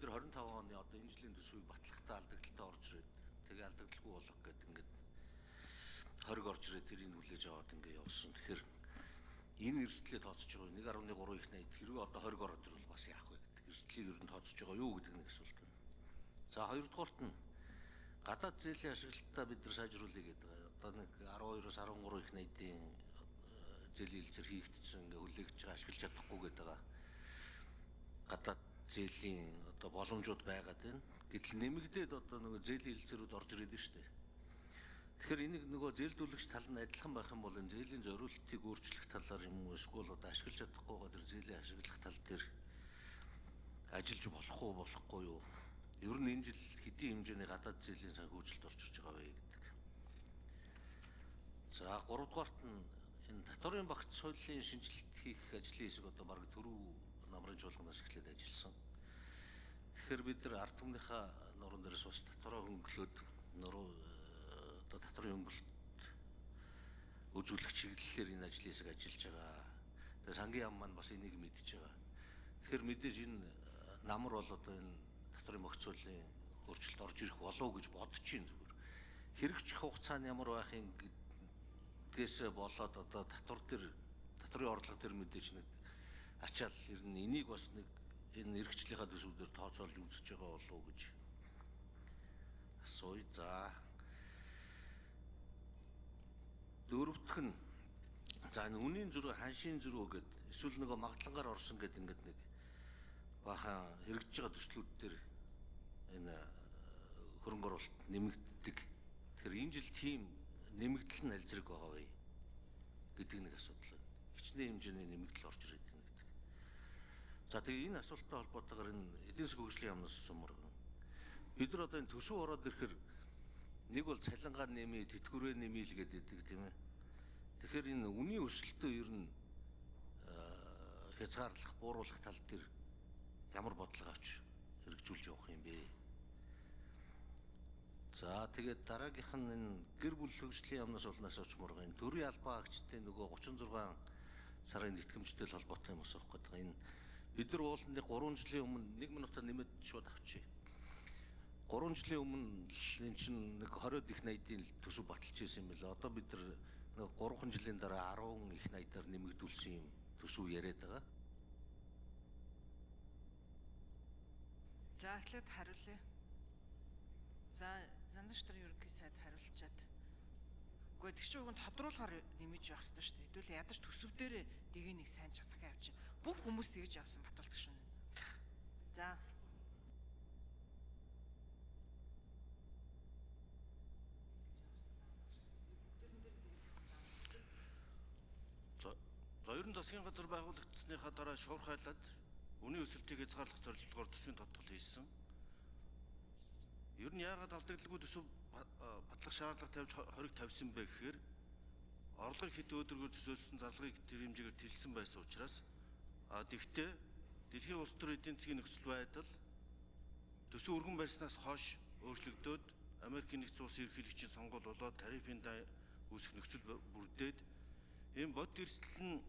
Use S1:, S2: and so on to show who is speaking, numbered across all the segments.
S1: бид нар 25 оны одоо энэ жилийн төсвийг батлахтаа алдагдaltaй орж ирээд тэгээ алдагдaltaгүй болох гэдэг ингээд хориг орж ирээд тэрийг хүлээж аваад ингээд явсан. Тэгэхээр энэ эрсдлээ тооцож байгаа 1.3 их 80 хэрвээ одоо хориг ороод ирвэл бас яах вэ гэдэг эрсдлийг ер нь тооцож байгаа юу гэдэг нэг асуулт байна. За хоёрдугаарт нь гадаад зээлийн ашиглалтаа бид нар сайжруулъя гэдэг. Одоо нэг 12-оос 13 их 80-ийн зээлийн хэлцээр хийгдсэн ингээ хүлээгдэж байгаа ашиглаж чадахгүй гэдэг байгаа. Гадаад зээлийн одоо боломжууд байгаад байна. Гэтэл нэмэгдээд одоо нөгөө зээлийн хэлцээрүүд орж ирээд байна шүү дээ. Тэгэхээр энийг нөгөө зээлдүүлэгч тал нь адилхан байх юм бол энэ зээлийн зориултыг өөрчлөх талаар юм уу эсвэл одоо ашиглаж чадахгүй байгаа тэр зээлийн ашиглах тал дээр ажиллаж болох уу болохгүй юу? Ер нь энэ жил хэдийн хэмжээний гадаад зээлийн санхүүжилт орж ирж байгаа вэ гэдэг. За гуравдугаарт нь энэ татварын багц хуулийн шинэчлэлт хийх ажлын хэсэг одоо бараг түрүү намрын чуулганаас эхлээд ажилласан. Тэгэхээр бид нар ард түмнийхээ нуруунд дээрээс бас татвараа хөнгөлөөд нуруу одоо татварын хөнгөлөлт үзүүлэх чиглэлээр энэ ажлын хэсэг ажиллаж байгаа. Тэгээ сангийн яам маань бас энийг мэдж байгаа. Тэгэхээр мэдээж энэ намар бол одоо энэ татварын багц хуулийн өөрчлөлт орж ирэх болов уу гэж бодож чинь зүгээр. Хэрэгжих хугацаа нь ямар байх юм гэдгээсээ болоод одоо татвар дээр татварын орлого дээр мэдээж нэг ачаал ирнэ. Энийг бас нэг энэ эрхчлэлийнхаа төсвүүдээр тооцоолж үзэж байгаа болов уу гэж асууя. За дөрөвдөх нь за энэ үнийн зөрүү, ханшийн зөрүү гэд эсвэл нөгөө магадлангаар орсон гэд ингээд нэг бахан хэрэгжиж байгаа төслүүд дээр энэ хөрөнгө оруулалт нэмэгддэг. Тэгэхээр энэ жил тийм нэмэгдэл нь аль зэрэг байгаа вэ гэдэг нэг асуудал байна. Хичнээн хэмжээний нэмэгдэл орж ирээд байна гэдэг. За тэгээ энэ асуулттай холбоотойгоор энэ эдийн засгийн хөгжлийн яамнаас асуумаар байна. Бид нар одоо энэ төсөв ороод ирэхээр нэг бол цалингаа нэмээ, тэтгэврээ нэмээ л гэдэг тийм ээ. Тэгэхээр энэ үнийн өсөлтөө ер нь хязгаарлах, бууруулах тал дээр ямар бодлого авч хэрэгжүүлж явах юм бэ? За тэгээд дараагийнх нь энэ гэр бүл хөгжлийн яамнаас улнаас очмоор энэ төрийн албан агчдын нөгөө 36 сарын тэтгэмжтэй холбоотой юм асуух гэдэг. Энэ бид нар ууланд 3 жилийн өмнө 1 минутаа нэмээд шууд авчи. 3 жилийн өмнө энэ чинь нэг 20 их 80-ийн төсөв баталж ирсэн юм байна. Одоо бид нар 3 жилийн дараа 10 их 80-аар нэмэгдүүлсэн юм төсөв яриад байгаа.
S2: За эхлээд хариулъя. За Зандан штрын ерөнхий сайд хариулчаад. Үгүй тэр чинь уг нь тодруулахаар нэмэж явах хэрэгтэй шүү дээ. Хэдүүлээ ядаж төсөв дээр дэгийг нэг сайн часахаа явчих. Бүх хүмүүс тэгж явсан баталдаг шүнэ. За.
S3: За ер нь засгийн газар байгуулагдсныхаа дараа шуурхайлаад үнийн өсөлтийг хязгаарлах зорилгоор төсвийн тодтол хийсэн. Ер нь яагаад алдагдaltaгүй төсөв батлах шаардлага тавьж хориг тавьсан бэ гэхээр орлогыг хэд өдрөөр төсөөлсөн зарлагыг тэр хэмжээгээр тэлсэн байсан учраас тэгтээ дэлхийн улс төр эдийн засгийн нөхцөл байдал төсөв өргөн барьснаас хойш өөрчлөгдөөд Америкийн нэгдсэн улсын ерөнхийлөгчийн сонгуул болоод тарифын дай үүсэх нөхцөл бүрдээд энэ бод эрсдэл нь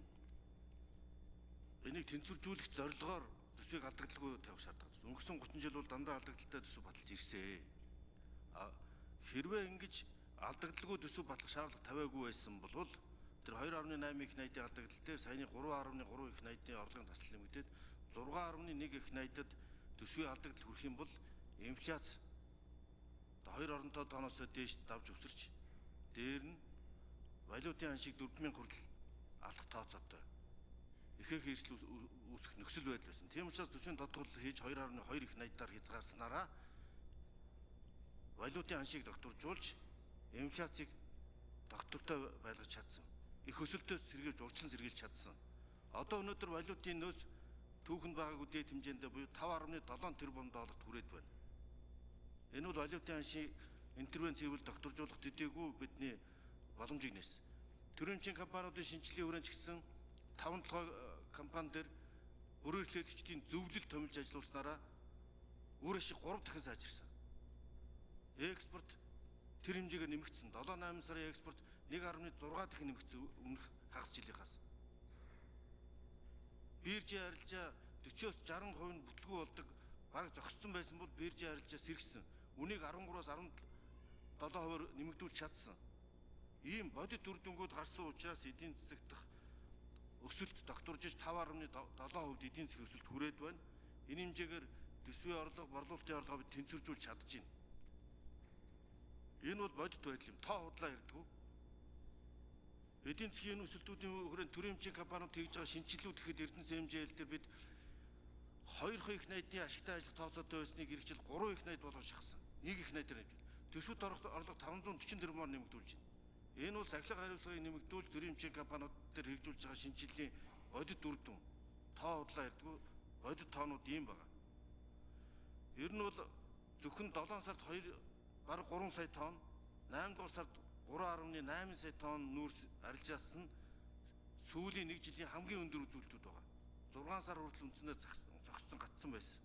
S3: энийг тэнцвэржүүлэх зорилгоор төсвийг алдагдaltaгүй тавих шаардлага. Өнгөрсөн 30 жил бол дандаа алдагдaltaй төсөв баталж ирсэн. Хэрвээ ингэж алдагдaltaгүй төсөв батлах шаардлага тавиагүй байсан бол тэр 2.8 их 80-ийн алдагдал дээр саяны 3.3 их 80-ийн орлогын таслал нэмэгдээд 6.1 их 80-ад төсвийн алдагдал хүрэх юм бол инфляц 2 оронтой тооноос дээш давж өсөрч дээр нь валютын ханшиг 4000 хүртэл алдах тооцоотой ихэнх эрсдэл үүсэх нөхцөл байдал байсан. Тийм учраас төсвийн тодтол хийж 2.2 их 80-аар хязгаарснараа валютын ханшийг докторжуулж инфляцийг доктортой байлгаж чадсан. Их өсөлтөөс сэргийлж урьдчилан сэргийлж чадсан. Одоо өнөөдөр валютын нөөц түүхэнд байгаагүй дээд хэмжээндээ буюу 5.7 тэрбум долларт хүрээд байна. Энэ бол валютын ханшийг интервенц хийвэл докторжуулах төдийгүй бидний боломжийг нээсэн. Төрөмчийн компаниудын шинжилгээ хүрээнд ч гэсэн 5 толгой компани дээр өрөө эрхлэгчдийн зөвлөл томилж ажиллуулснараа үр ашиг 3 дахин сайжирсан. Экспорт тэр хэмжээгээр нэмэгдсэн. 7-8 сарын экспорт 1.6 дахин нэмэгдсэн өмнөх хагас жилийнхаас. Биржийн арилжаа 40-оос 60% нь бүтлгүй болдог Бараг зогссон байсан бол биржийн харилцаа сэргсэн. Үнийг 13-аас 17%-аар нэмэгдүүлж чадсан. Ийм бодит үр дүнгууд гарсан учраас эдийн засаг дахь өсөлт тогтворж 5.7% эдийн засгийн өсөлт хүрээд байна. Энэ хэмжээгээр төсвийн орлого, борлуулалтын орлогоо бид тэнцвэржүүлж чадж байна. Энэ бол бодит байдал юм. Тоо худлаа ярьдаггүй. Эдийн засгийн энэ өсөлтүүдийн хүрээнд төрийн эмчийн компаниуд хийж байгаа шинэчлэлүүд гэхэд Эрдэнэс МЖЛ дээр бид 2 их найдын ашигтай ажиллах тооцоотой байсныг эх жил 3 их найд болгож шахсан. 1 их найдаар нэмжүүл. Төсвөд орох орлого 540 тэрбумаар нэмэгдүүлж байна. Энэ бол сахилга хариуцлагыг нэмэгдүүлж төрийн эмчийн компаниуд дээр хэрэгжүүлж байгаа шинэчлэлийн бодит үр дүн. Тоо худлаа ярьдаггүй, бодит тоонууд ийм байна. Ер нь бол зөвхөн 7 сард 2 бараг 3 сая тонн, 8 дугаар сард 3.8 сая тонн нүүрс арилжаалсан нь сүүлийн нэг жилийн хамгийн өндөр үзүүлэлтүүд байгаа. 6 сар хүртэл үндсэндээ зогссон гацсан байсан.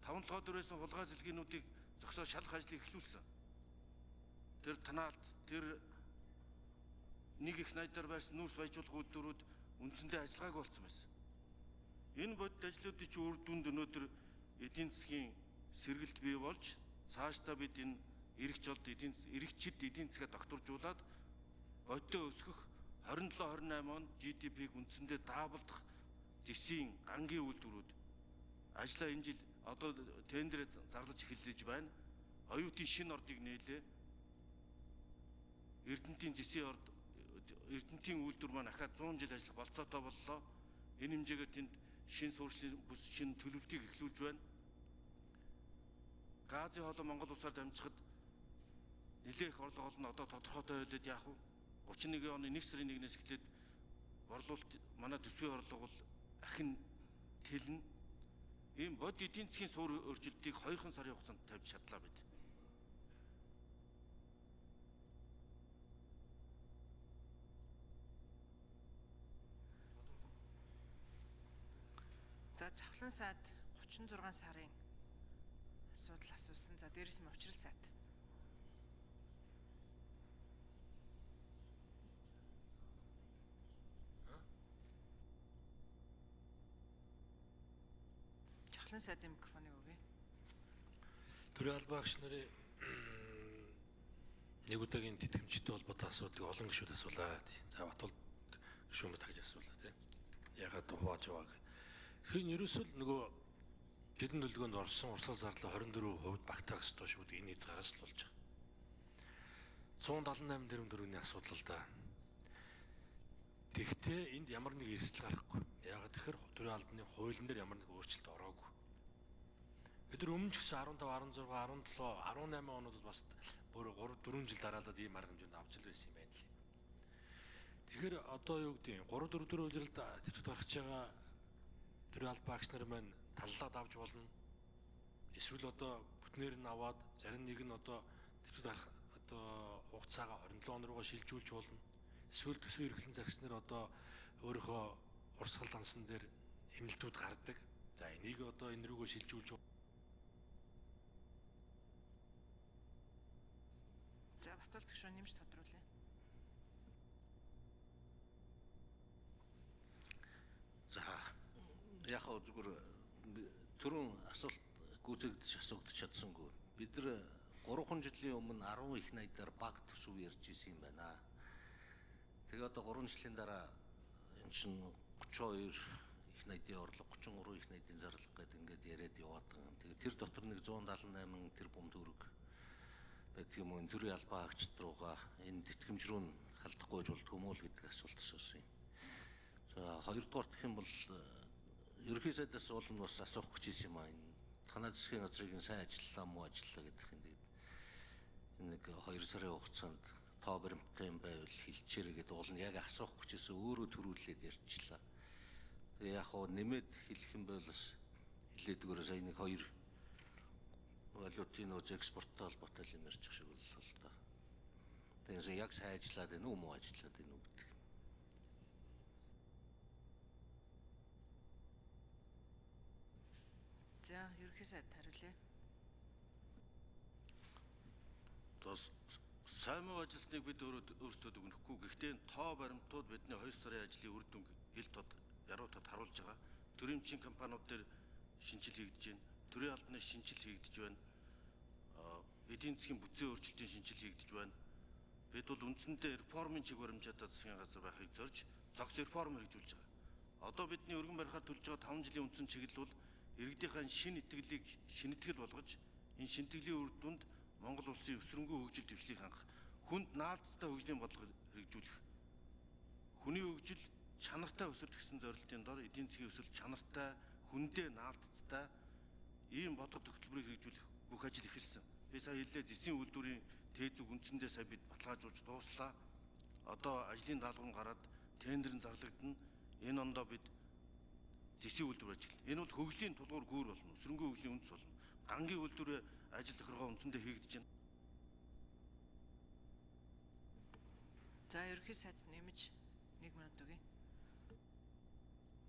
S3: 5 7 өдөр байсан хулгай зэлгийнүүдийг зогсоо шалах ажлыг эхлүүлсэн. Тэр танаалт, тэр нэг их найдаар байрсан нүүрс баяжуулах үйлдвэрүүд үндсэндээ ажиллагаагүй болсон байсан. Энэ бодит ажлуудын чинь үр дүнд өнөөдөр эдийн засгийн сэргэлт бий болж цаашдаа бид энэ эрэг жолд эдийн эрэгчид эдийн засгаа докторжуулаад бодитоо өсгөх 27 28 онд GDP-г үндсэндээ даабалдах зэсийн гангийн үйлдвэрүүд ажлаа энэ жил одоо тендерээ зарлаж эхэлж байна. Оюутын шинэ ордыг нээлээ. Эрдэнтийн зэсийн орд, Эрдэнтийн үйлдвэр маань ахаад 100 жил ажиллах болцоотой боллоо. Энэ хэмжээгээр тэнд шинэ суурьшлийн бүс шинэ төлөвлөлтийг эхлүүлж байна. Газын хоолой Монгол улсаар дамжихад нэлээх их орлого олно, одоо тодорхойтой байлаад яах вэ? 31 оны 1 сарын 1-ээс эхлээд борлуулалт манай төсвийн орлого бол ахин тэлнэ. Ийм бод эдийн засгийн суур өөрчлөлтийг 2 сарын хугацаанд тавьж чадлаа бид.
S2: За, Жавхлан сайд 36 сарын асуудал асуусан. За, дээрэс нь Учрал сайд. Жавхлан сайдын микрофоныг өгье.
S1: Төрийн албан агч нарын нэг удаагийн тэтгэмжтэй холбоотой асуудлыг олон гишүүд асуулаа. За, Батул гишүүн бас дахиж асуулаа тий. Ягаад хувааж явааг. Тэгэхээр ерөөсөө л нөгөө жидэн төлгөөнд орсон урсгал зарлал 24% багтаах ёстой шүү дээ. Энэ хязгаараас л болж байгаа. 178 тэрбум төгрөгийн асуудал л да. Тэгтээ энд ямар нэг эрсдэл гарахгүй. Яагаад тэгэхээр төрийн албаны хуулийн дээр ямар нэг өөрчлөлт ороогүй. Бид нар өмнө ч гэсэн 15, 16, 17, 18 онуудад бас бүр 3 4 жил дараалал ийм арга хэмжээнд авч л байсан юм байна лээ. Тэгэхээр одоо юу гэдэг 3 4 4 улиралд тэтгэвд гаргаж байгаа төрийн албан агч нар маань таллаад авч болно. Эсвэл одоо бүтнээр нь аваад зарим нэг нь одоо тэтгэвд гарах одоо хугацаагаа 27 он руугаа шилжүүлж болно. Эсвэл төсвийн эрхлэн загснаар одоо өөрийнхөө урсгал дансан дээр эмнэлтүүд гардаг. За, энийг одоо энэ рүүгээ шилжүүлж.
S2: За, Батул гишүүн нэмж тодруулъя.
S1: За, яг хаа зүгээр түрүүн асуулт гүйцэгдэж асуугдож чадсангүй. Бид нар 3 жилийн өмнө 10 их найдаар баг төсөв ярьж исэн юм байна. Тэгээ одоо 3 жилийн дараа эн чинь 32 их найдын орлого, 33 их найдын зарлага гэдэг ингээд яриад яваад байгаа юм. Тэгээ тэр дотор нэг 178 тэрбум төгрөг байдаг юм уу? Энэ төрийн албан хаагчид руугаа энэ тэтгэмж рүү нь халдахгүй болдгоо юм уу л гэдэг асуулт асуусан юм. За, хоёрдугаар гэх юм бол ерөнхий сайдаас бол нь бас асуух гэж ирсэн юм аа. Энэ танай засгийн газрыг нь сайн ажиллалаа муу ажиллалаа гэдэг юм. Тэгээд нэг 2 сарын хугацаанд тоо баримттай юм байвал хэлчихээрэй гэдэг уул нь яг асуух гэж ирсэн, өөрөө төрүүлээд ярьчлаа. Тэгээ яг хоо нэмээд хэлэх юм бол бас хэлээд өгөөрэй. Сая нэг хоёр валютын нөөц экспорттой холбоотой юм ярьчих шиг боллоо л да. Тэгээ яг сайн ажиллаад байна уу, муу ажиллаад байна уу гэдэг.
S2: За, ерөнхий сайд хариулъя.
S3: За, сайн муу ажилласныг бид өөрсдөө дүгнэхгүй. Гэхдээ тоо баримтууд бидний 2 сарын ажлын үр дүнг ил тод, яруу тод харуулж байгаа. Төрийн эмчийн компаниуд дээр шинжил хийгдэж байна. Төрийн албаны шинжил хийгдэж байна. Эдийн засгийн бүтцийн өөрчлөлтийн шинжил хийгдэж байна. Бид бол үндсэндээ реформын чиг баримжаатай засгийн газар байхыг зорж зогс реформ хэрэгжүүлж байгаа. Одоо бидний өргөн барихаар төлж байгаа 5 жилийн үндсэн чиглэл бол иргэдийнхээ шинэ итгэлийг шинэтгэл болгож энэ шинэтгэлийн үр дүнд Монгол улсын өсвөрөнгөн хөгжил дэвшлийг хангах, хүнд наалдастай хөгжлийн бодлого хэрэгжүүлэх, хүний хөгжил чанартай өсөлт гэсэн зорилтын дор эдийн засгийн өсөлт чанартай, хүндээ наалдцтай ийм бодлого хөтөлбөрийг хэрэгжүүлэх бүх ажил эхэлсэн. Би сая хэллээ, зэсийн үйлдвэрийн тээцүг үндсэндээ сая бид баталгаажуулж дууслаа. Одоо ажлын даалгавар гараад тендер нь зарлагдана. Энэ ондоо бид зэсийн үйлдвэр ажиглана. Энэ бол хөгжлийн тулгуур гүүр болно. Өсвөрөнгөн хөгжлийн үндэс болно. Гангийн үйлдвэрээ ажил тохиргоо үндсэндээ хийгдэж байна.
S2: За, ерөнхий сайд нэмж 1 минут өгье.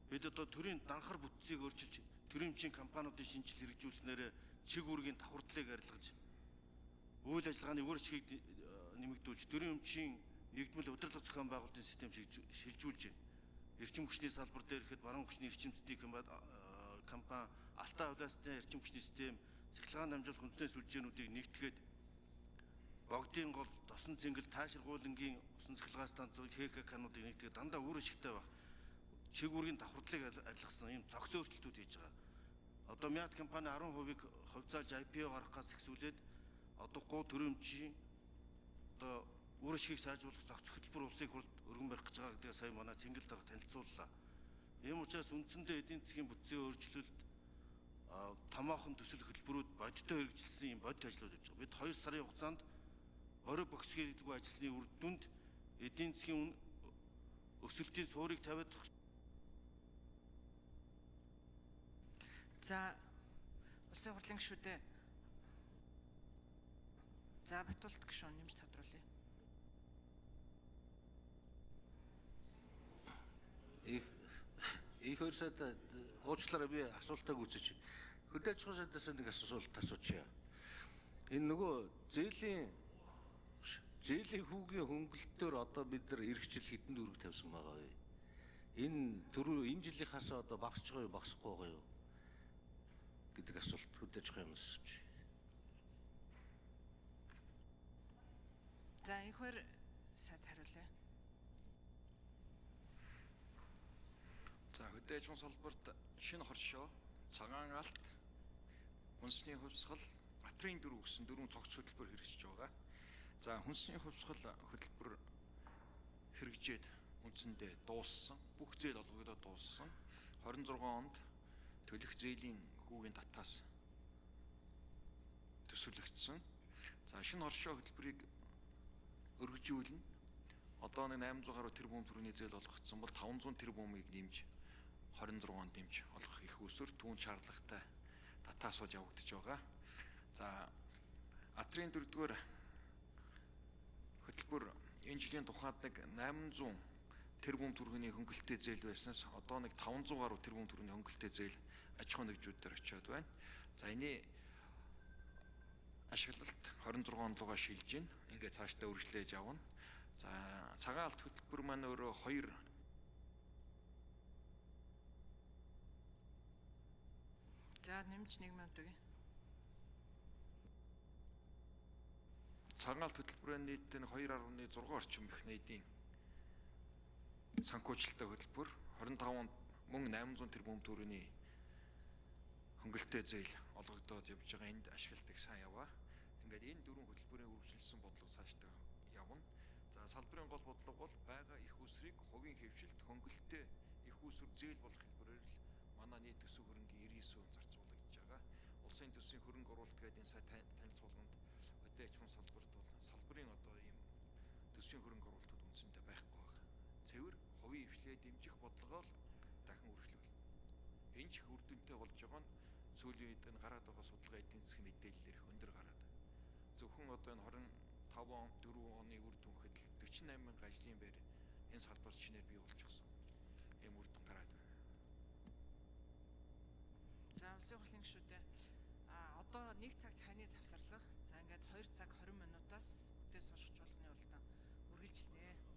S3: Бид одоо төрийн данхар бүтцийг өөрчилж, төрийн өмчийн компаниудын шинжил хэрэгжүүлснээр чиг үүргийн давхардлыг арилгаж, үйл ажиллагааны үр ашгийг нэмэгдүүлж, төрийн өмчийн нэгдмэл удирдлага зохион байгуулалтын систем шилжүүлж байна. Эрчим хүчний салбар дээр ихэд баруун хүчний эрчим зүйн компани, Алтай областын эрчим хүчний систем, цахилгаан дамжуулах үндэсний сүлжээнүүдийг нэгтгэхэд богдын гол, досон зингэл, тааширгуулангийн усан цахилгаан станц, ХКК-нуудыг нэгтгэхэд дандаа үр ашигтай байх чиг үүргийн давхардлыг арилгасан ийм зогс өөрчлөлтүүд хийж байгаа. Одоо Мят компани 10%-ийг хувьцаалж IPO гаргахаас эхлүүлээд одоо гоо төрийн өмчийн одоо үр ашгийг сайжруулах зохицох хөтөлбөр улсын хурлд өргөн барих гэж байгаа гэдгээ сая манай цэнгэл дарга танилцууллаа. Ийм учраас үндсэндээ эдийн засгийн бүтцийн өөрчлөлт, томоохон төсөл хөтөлбөрүүд бодиттой хэрэгжилсэн ийм бодит ажлууд явж байгаа. Бид 2 сарын хугацаанд бороо богсгийдгүй ажилласны үр дүнд эдийн засгийн өсөлтийн суурийг тавиад.
S2: За, улсын хурлын гишүүдээ, за, Батулт гишүүн нэмж тодруулъя.
S1: Их хоёр сайд, уучлаарай, би асуултаа гүйцэж. Хөдөө аж ахуйн сайдаас нэг асуулт асуучихъя. Энэ нөгөө зээлийн хүүгийн хөнгөлөлтөөр одоо бид нар эх жил хэдэн төгрөг тавьсан байгаа вэ? Энэ түрүү энэ жилийнхаас одоо багасч байгаа юу, багасахгүй байгаа юу гэдэг асуулт хөдөө аж ахуйн яамнаас асууж.
S2: За, энэ хоёр сайд хариулъя.
S4: За, хөдөө аж ахуйн салбарт шинэ хоршоо, цагаан алт, хүнсний хувьсгал, атрын дөрөв гэсэн дөрвөн цогц хөтөлбөр хэрэгжиж байгаа. За, хүнсний хувьсгал хөтөлбөр хэрэгжээд үндсэндээ дууссан. Бүх зээл олгогдоод дууссан. 26 онд төлөх зээлийн хүүгийн татаас төсөөлөгдсөн. За, шинэ хоршоо хөтөлбөрийг өргөжүүлнэ. Одоо нэг 800 гаруй тэрбум төгрөгийн зээл олгогдсон бол 500 тэрбумыг нэмж 26 онд нэмж олгох их усүр түүн шаардлагатай татаасууд явагдаж байгаа. За, атрын дөрөвдүгээр хөтөлбөр энэ жилийн тухайд нэг 800 тэрбум төгрөгийн хөнгөлөлттэй зээл байснаас одоо нэг 500 гаруй тэрбум төгрөгийн хөнгөлөлттэй зээл аж ахуйн нэгжүүд дээр очиод байна. За, энэ ашиглалт 26 он руугаа шилжиж байна. Ингээд цаашдаа үргэлжлэж явна. За, цагаан алт хөтөлбөр маань өөрөө 2.
S2: За, нэмж 1 минут өгье.
S4: Цагаан алт хөтөлбөрийн нийт нь 2.6 орчим их нийтийн санхүүжилттэй хөтөлбөр 25 онд мөн 800 тэрбум төгрөгийн хөнгөлөлттэй зээл олгогдоод явж байгаа, энд ашигладаг сайн яваа. Ингээд энэ дөрвөн хөтөлбөрийн үргэлжилсэн бодлого цаашдаа явна. За, салбарын гол бодлого бол байгаа их усрыг хувийн хэвшилт, хөнгөлөлттэй их усүр зээл болох хэлбэрээр л манай нийт төсөв хөрөнгийн 99% зарцуулагдж байгаа. Улсын төсвийн хөрөнгө оруулалт гэдэг энэ сая танилцуулганд хөдөө аж ахуйн салбарт бол салбарын одоо ийм төсвийн хөрөнгө оруулалтууд үндсэндээ байхгүй байна. Цэвэр хувийн хвшлээ дэмжих бодлогоо л дахин үргэлжлүүлнэ. Энэ ч их үр дүнтэй болж байгаа нь сүүлийн үед энэ гараад байгаа судалгаа эдийн засгийн мэдээлэлээр их өндөр гараад. Зөвхөн одоо энэ 25 он 4 оны үр дүн гэхэд л 48 мянга ажлын байр энэ салбарт шинээр бий болчихсон. Ийм үр дүн гараад байна.
S2: За, улсын хурлын гишүүдээ, одоо 1 цаг цайны завсарлага. За, ингээд 2 цаг 20 минутаас үдээс уншигч болгоны уралдаан үргэлжлэнэ.